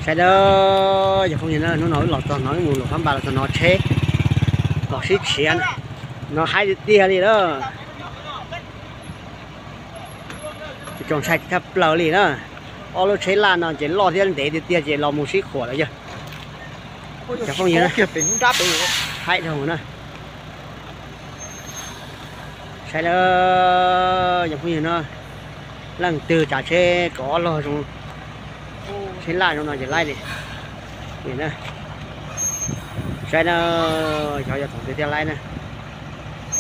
Saib na, cov phooj ywg na, hnub no wb los txog no, wb mus luam phab npas los txog no tsheb los sib tshiav no, haib tiag tiag li na. Tsoos ntshai tshaj plaws li na. Ob lub tsheb laj no ces loj thiab ntev tiag tiag ces los mus sib khuam lawm yog. Cov phooj ywg na, haib dhau na. Saib na, cov phooj ywg na, leej twg tsav tsheb kaum ob log zoo, tsheb laj zoo no ces laib li. Saib na, xyov yog thaum twg thiaj laib na.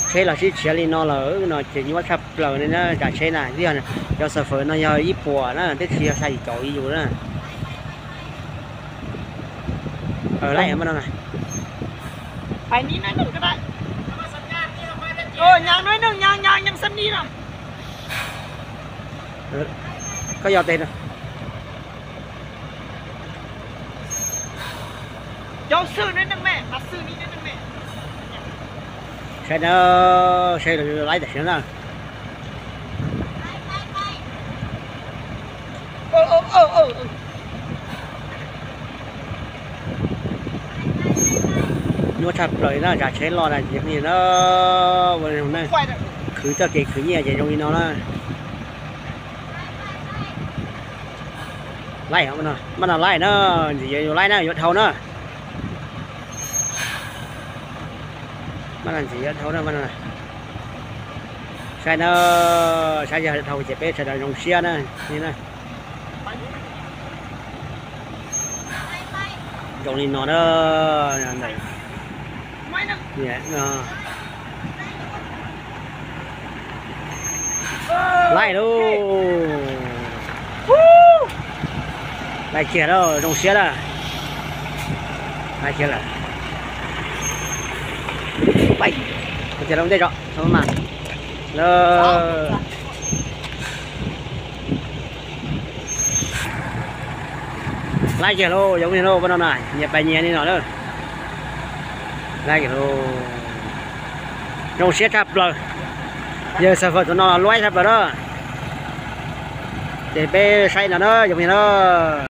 Tsheb los sib tshiav li no lawm no ces nyuaj tshaj plaws li na, tsav tsheb na, twb yog cov xav fawm no yog ib puas na, twb tsis yog xya yim caum li yus na. Laib no na. Koj yog tes no. Saib na, saib laib tam sim no na. Nyuaj tshaj plaws li na, tsav tsheb loj na, ces phooj ywg na, ua zoo na, khwv txoj kev khwv nyiaj ces zoo li no na. Laib, maj no laib na, ntxim yuav laib na, yuav dhau na. Maj no ntxim yuav dhau na, maj no. Saib na, saib yog dhau ces peb sawv daws zoo siab na. Zoo li no na. Laib lauj. Laib kiag lauj, zoo siab lawm. Laib kiag lawm. Tias loo ntej tso, mas. Laib kiag lauj, yog ub no, pab no na, nyias pais nyias li no lawm. Laib kiag lauj. Zoo siab tshaj plaws. Yawg xav fawm tus no los laib tshaj plaws na. Ces peb saib no na, yog ub no na.